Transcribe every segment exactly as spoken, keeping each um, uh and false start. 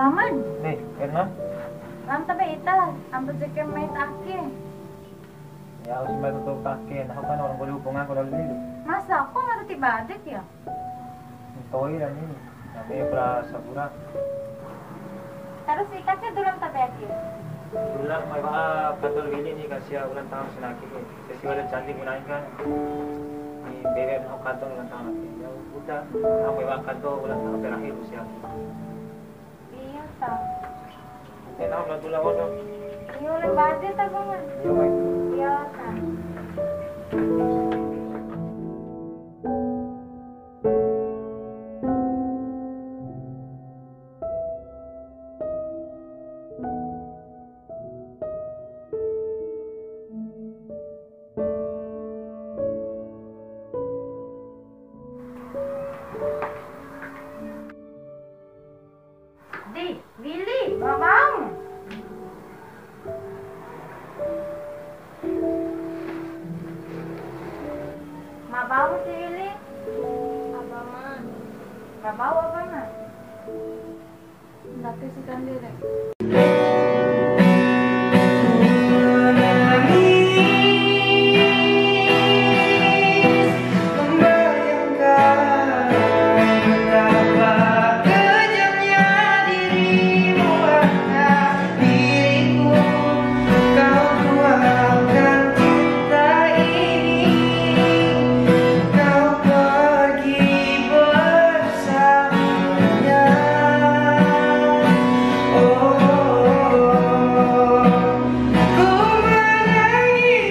Paman. Nih, Erna. Lam tabe ita, ambil jekem mai ta ake. Ya, harus mai tutup ta ake. Nah, kan orang boleh hubungan kalau dulu. Masa aku nggak ada tiba adik ya? Ntoi lah ni. Tapi pura sabura. Terus ikatnya dulu tabe ake. Dulu mai ba kadol ini ni kasia ulang tahun senaki. Festival Candi Gunaingka. Di B W M Hokaton ulang tahun. Ya udah, sampai waktu ulang tahun terakhir usia. Iya, ta. Tenang, ulang tulang kono. Iya, ulang batin ta, Bang. Iya, baik. Iya, ta. Di, Willy, ma bau. Ma bau si Willy? Apa, Ma? Ma bau apa, Ma? Ndake si kandede. Kau pergi bersamanya. Oh, ku menangis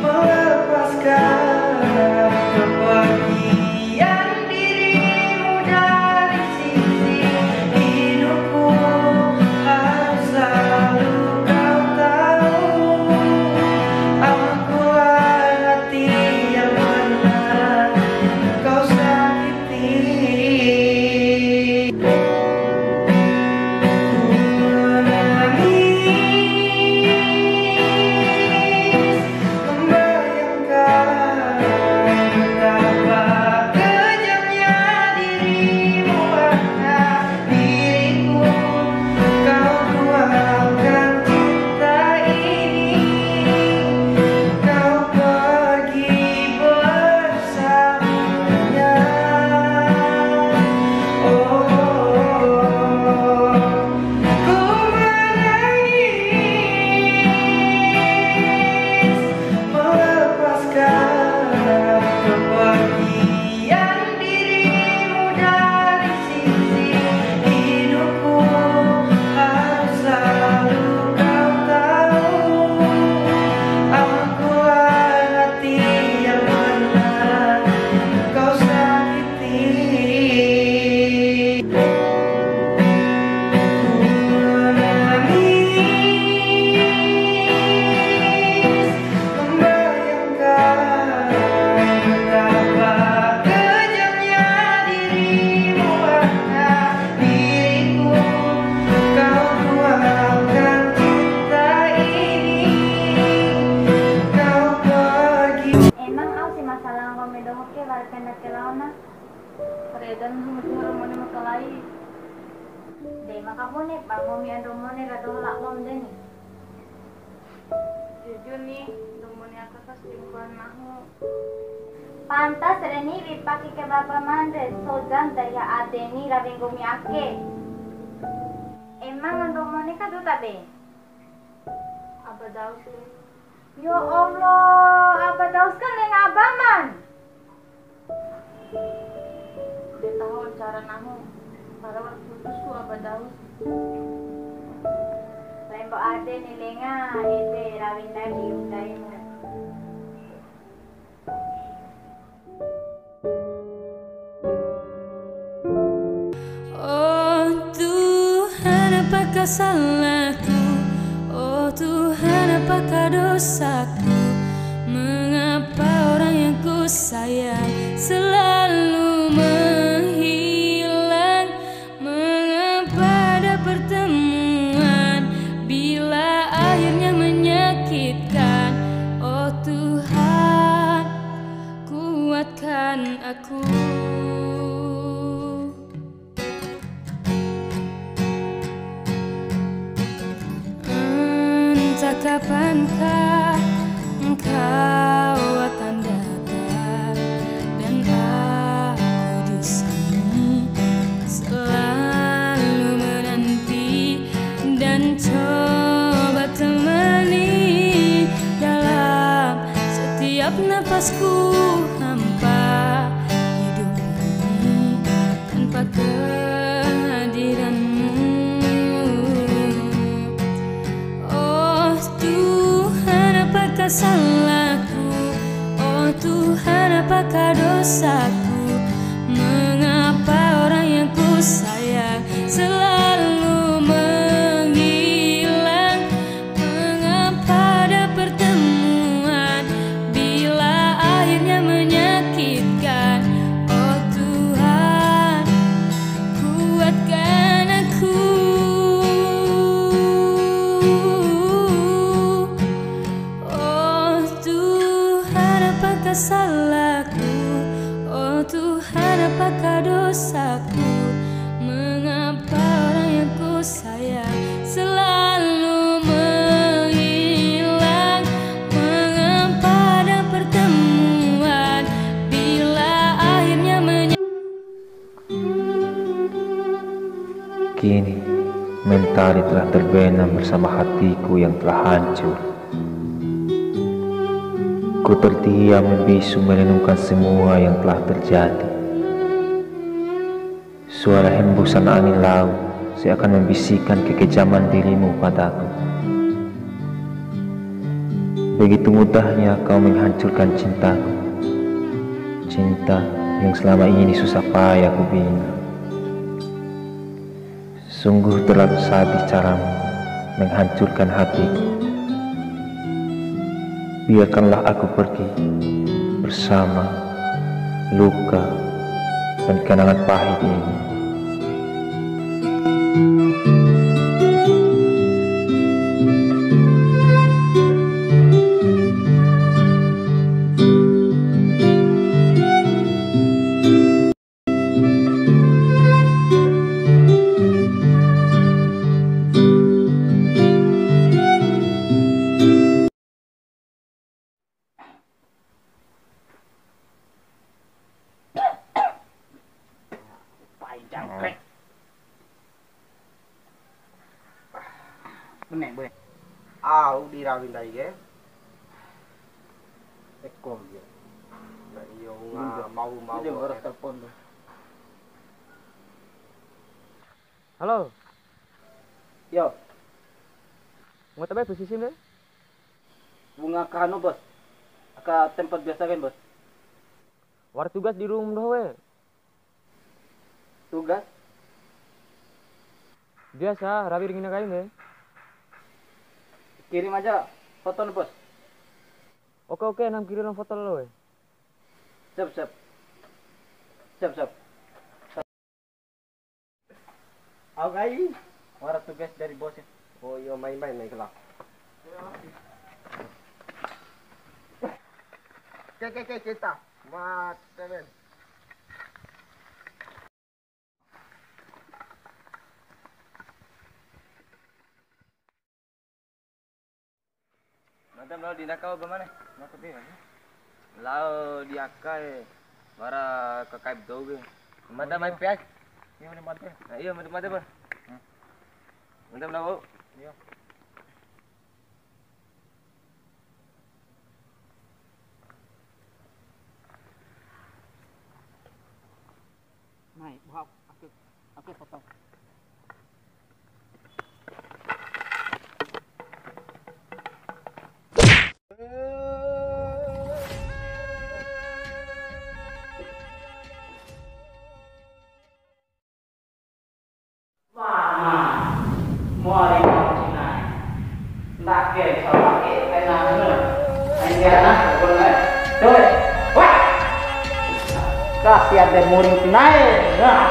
melepaskan kepergian dirimu dari sisi hidupku. Harus selalu kau tahu, akulah hati yang pernah kau sakiti. Ku menangis membayangkan betapa kejamnya dirimu atas diriku. Kau tuangkan cinta ini, kau pergi bersamanya. Oh, ku menangis melepaskan kepergian dirimu dari sisi hidupku. Harus selalu kau tahu, akulah hati yang pernah kau sakiti. Ku menangis membayangkan betapa kejamnya dirimu atas diriku. Kau tuangkan cinta ini, kau pergi. Emang au si masalah nggomi doho ke wara penda ke laona? Karedan nahu doho ro mone makalai. De maka bune, ba nggomi ando mone ra doho labo ma deni. Jujur ni, ando mone aka ka selingkuhan nahu. Pantas re ni wi'i pake ke baba manre, sojan daiha ade ni rawi nggomi ake. Emang ando mone ka duta be? Aba Daus le. Ya Allah, Aba Daus kan lenga abaman. De taho cara nahu, para wara putus ku Aba Daus. Lembo ade ni lenga, ede rawi ndai di undaimu. Oh Tuhan, apakah salahku? Oh Tuhan, apakah dosaku? Mengapa orang yang ku sayang selalu menghilang? Mengapa ada pertemuan bila akhirnya menyakitkan? Oh Tuhan, kuatkan aku. Kapankah Engkau akan datang? Dan aku di sini selalu menanti dan coba temani dalam setiap nafasku hampa hidup ini tanpa kehadiranmu. Oh Tuhan, apakah salahku? Oh Tuhan, apakah dosaku? Mengapa orang yang ku sayang selalu menghilang? Mengapa ada pertemuan bila akhirnya menyakitkan? Oh Tuhan, kuatkan aku. Oh Tuhan, apakah salahku? Oh Tuhan, apakah dosaku? Mengapa orang yang ku sayang selalu menghilang? Mengapa ada pertemuan bila akhirnya menye- Kini, mentari telah terbenam bersama hatiku yang telah hancur. Ku terdiam membisu merenungkan semua yang telah terjadi. Suara hembusan angin laut seakan membisikkan kekejaman dirimu padaku. Begitu mudahnya kau menghancurkan cintaku. Cinta yang selama ini susah payah ku bina. Sungguh terlalu sadis caramu menghancurkan hatiku. Biarkanlah aku pergi bersama luka dan kenangan pahit ini. Pai jangkrik. Bune, bune. Au di rawi ndai ke. Eko dia. Na iyo, nga mau, mau. Dia baru telepon tuh. Halo. Yo. Ngota be posisi de? Wunga aka anu, Bos. Aka tempat biasa kain, Bos. Wara tugas di room doho we. Tugas? Biasa, rawi ringina kain de. Kirim aja foto, Bos. Oke, oke, nang kirim foto lo we. Siap, siap. Siap, siap. Au kai, wara tugas dari bos ya. Oh iyo, mai, mai, mai, kelak. Oke, oke, oke, kita. Mate, men. Mada ma lao di ndaka, ba mane? Lao di aka e, wara kakaib dou ke. Mada mai pea. Iyo, mada. Nah, iyo, mada, mada, ba. Mada ma lao. Iyo. Mai, buha, ake, ake foto. Mama, mori mori nai. Ndake salah ke, kena bener. Aing kena, bener. Coba. Wah. Kasih ada muring tinai. Nah.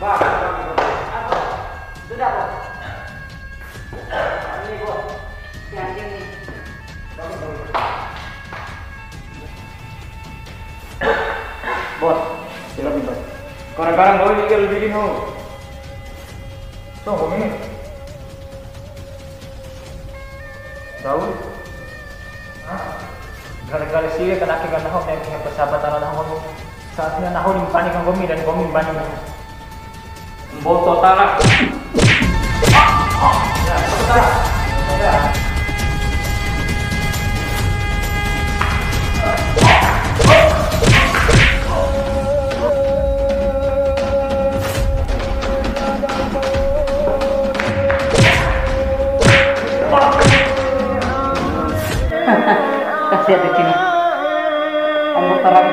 Bah, sudah, Bos. Ini, Bos. Yang ini. Bagus, bagus. Bos, sila pintas. Gara-gara nggawi ni ke lebih dino. So, nggomi. Daun. Hah? Gara-gara siwe kanake ka nahu, ne'e persahabatan nahu nggomi. Saatnya nahu ni mbani ka nggomi dan nggomi mbani nahu. Mboto tala. Ya, mboto tala. Ya. Kasih ada sini. Ambil terang.